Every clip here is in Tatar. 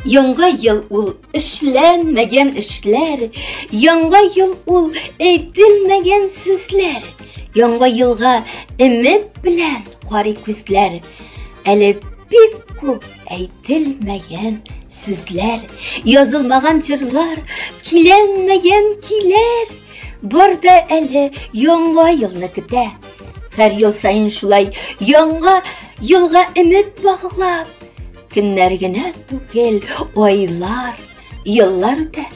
Яңа ел ул эшләнмәгән эшләр, яңа ел ул әйтелмәгән сүзләр, яңа елга өмет белән карый күзләр. Әле бик күп әйтелмәгән сүзләр, язылмаган җырлар, киләнмәгән киләр. Бар да әле яңа елны көтә. Һәр ел саен шулай яңа елга өмет баглап, Көннәр генә түгел, айлар, еллар үтә.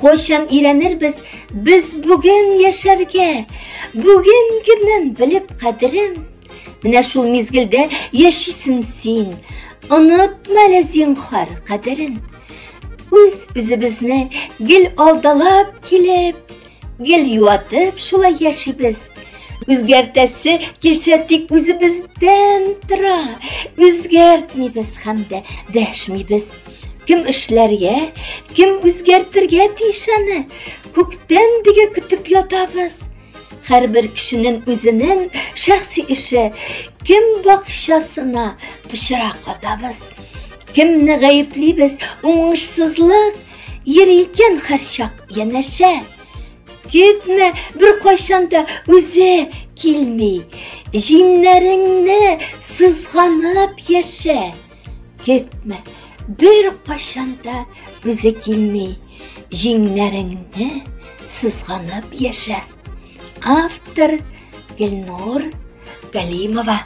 Кайчан өйрәнербез без бүген яшәргә, бүген генем белеп кадерен. Менә шул мизгелдә яшисең син, онытма әле зинһар кадерен. Үз үзебезне гел алдалап килеп, Гел юатып шулай яшибез. Үзгәртәсе килсә тик үзебездән тора. Үзгәртмибез һәм дә дәшмибез. Кем эшләргә, кем үзгәртергә тиеш аны? Күктән диге көтеп ятабыз. Һәрбер кешенең үзенең шәхси эше. Кем бакчасына пычрак атабыз? Кемне гаеплибез? Уңышсызлык Йөри икән һәрчак янәшә. Көтмә, беркайчан да үзе килми. Җиңнәреңне сызганып яшә. Көтмә, беркайчан да үзе килми. Җиңнәреңне сызганып яшә. Автор Гөлнур Галимова.